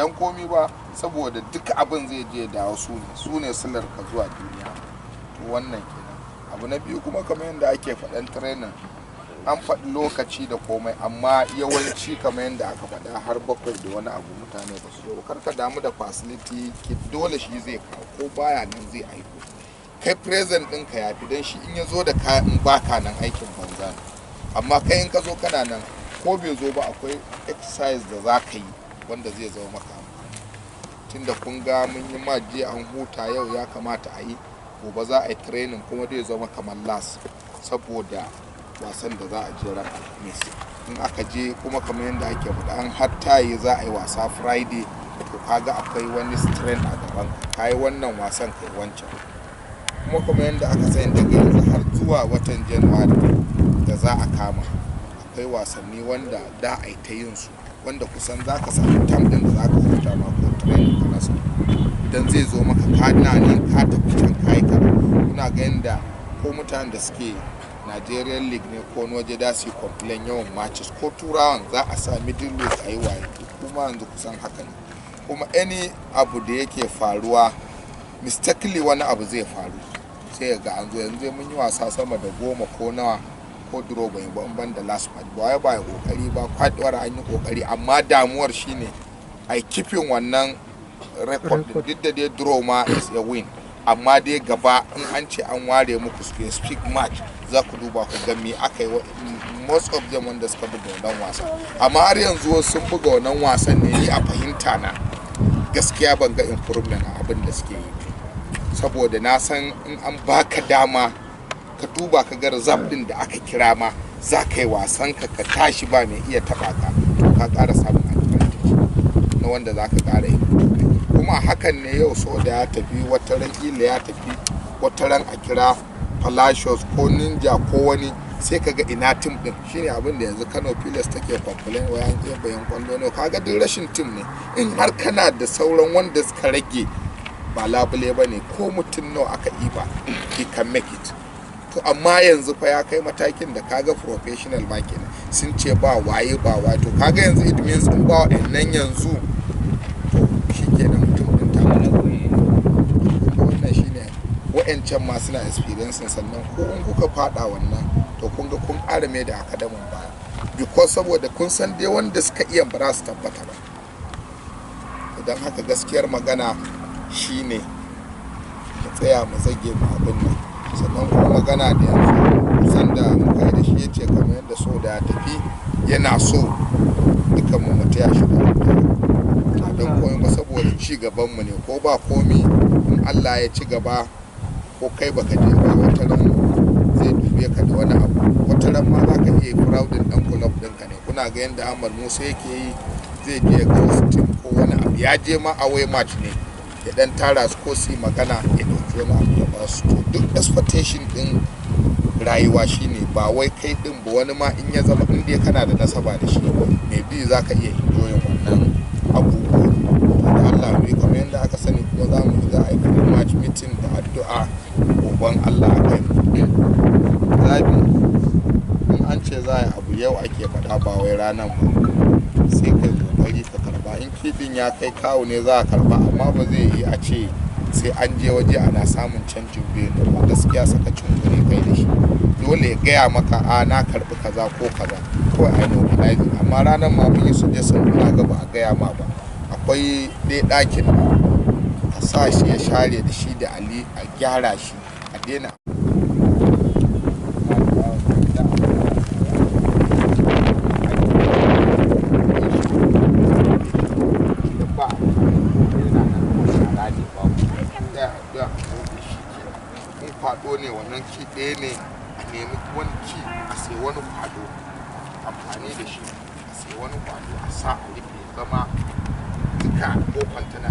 Dan komi ba, saboda duk abin zai je dawo su ne silar ka zuwa duniya. To wannan kenan. Abu na biyu kuma, kamar yadda ake faɗan training, an faɗi lokaci da komai, amma yawanci kamar yadda aka faɗa har 7 da wani abu mutane ba su zo ba. Kar ka damu da facility, dole shi zai kawo, ko baya nan zai aiko. Kai present ɗinka ya fi, don shi in ya zo da kaya, in baka nan aikin banza ne. Amma kai in ka zo kana nan, ko bai zo ba, akwai exercise da za ka yi wanda zai zama maka amfani. Tunda kun ga mun yi ma jiya, an huta, yau ya kamata a yi, gobe za a yi training, kuma zai zama kamar last saboda wasan da za a je ran Alhamis. In aka je kuma, kamar yadda ake faɗa, an har tayi za a yi wasa Friday, to kaga akwai wani strain a gaban ka, yi wannan wasan, kai wancan. Kuma kamar yadda aka sani, daga yanzu har zuwa watan January da za a kama, akwai wasanni wanda da a yi ta yin su, wanda kusan za ka samu time din da za ka huta ma ko training ka rasa, idan zai zo maka ka na nan ka tafi can ka yi kaza. Kuna ga yadda ko mutanen da suke Nigerian League ne ko wani waje da su yi complain yawan matches, ko Turawan za a sa middle week a yi waye. Kuma yanzu kusan haka ne. Kuma any abu da yake faruwa, mistakenly wani abu zai faru, sai ga an zo yanzu mun yi wasa sama da 10 ko nawa, ko draw bai ba, in ban da last match ba. Wai ba ya kokari ba, kwaduwar an yi kokari, amma damuwar shine ai keeping wannan record. Duk da dai draw ma is a win, amma dai gaba in an ce an ware muku specific match, za ku duba ku ga me aka yi. Most of them wanda suka buga wannan wasa, amma har yanzu wasu sun buga wannan wasan ne, ni a fahimta na gaskiya ban ga improvement a abin da suke yi, saboda na san in an baka dama ka duba ka ga reserve din da aka kira ma, za ka yi wasan ka, ka tashi ba mai iya taba ka, to ka ƙara samun advantage na wanda za ka ƙara improvement. Kuma hakan ne yau so da ya tafi, wata ran kila ya tafi, wata ran a kira Palacios ko Ninja ko wani, sai ka ga ina team din. Shine abin da yanzu Kano Pillars take complain, wai an iya bayan kwallo ne. Kaga duk rashin team ne. In har kana da sauran wanda suka rage, ba labule ba ne, ko mutum nawa aka iba, he can make it. To amma yanzu fa ya kai matakin da kaga professional ma kenan sun ce ba waye ba waye. To kaga yanzu it means in ba wa'annan yanzu, to shikenan mutum din ta mutu. Wannan shine wa'ancan ma suna experience. Sannan ko in kuka fada wannan, to kun ga kun ƙara mai da academy baya, because saboda kun san dai wanda suka iya ba za su tabbata ba. Idan haka gaskiyar magana shine mu tsaya mu zage mu abin nan. Sannan kuma magana da yanzu kusan da muka yi da shi, ya ce kamar yadda so da ya tafi, yana so dukan mu taya shi da addu'a, don komai ba saboda ci gaban mu ne. Ko ba komi, in Allah ya ci gaba, ko kai baka je ba, wata ran zai dube ka da wani abu, wata ran ma za ka iya proudin dan club ɗinka ne. Kuna ga yadda Ahmad Musa yake yi, zai je ga wasu team ko wani abu, ya je ma away match ne, ya dan tara su ko su yi magana, ya ɗauki wani abu ya ba su. To duk expectation din rayuwa shine ba wai kai din ba, wani ma in ya zama in dai kana da nasaba da shi, maybe za ka iya enjoying wannan abubuwa. To da Allah mu yi kamar yadda aka sani. Kuma za mu za a yi match meeting da addu'a goban Allah a kai zabi. In an ce za a yi abu, yau ake faɗa, ba wai ranar ba. Sai kai kokari ka karba, in kidin ya kai kawo ne za a karba, amma ba zai yi a ce sai an je waje ana samun canjin biyu ba. Gaskiya sakacin ku ne kai da shi. Dole ya gaya maka, a na karbi kaza ko kaza, ko a yi normalizing. Amma ranar ma mun yi suggestion, ina ga ba a gaya ma ba. Akwai ɗaya ɗakin ka sa shi ya share da shi da Ali, a gyara shi, a daina. Idan ba yana nan ko shara ne babu da da shi ke in kwado ne, wannan key ɗaya ne, a nemi wani key, a sai wani kwado amfani da shi, a sai wani kwado a sa a rufe, zama duka kofan tana.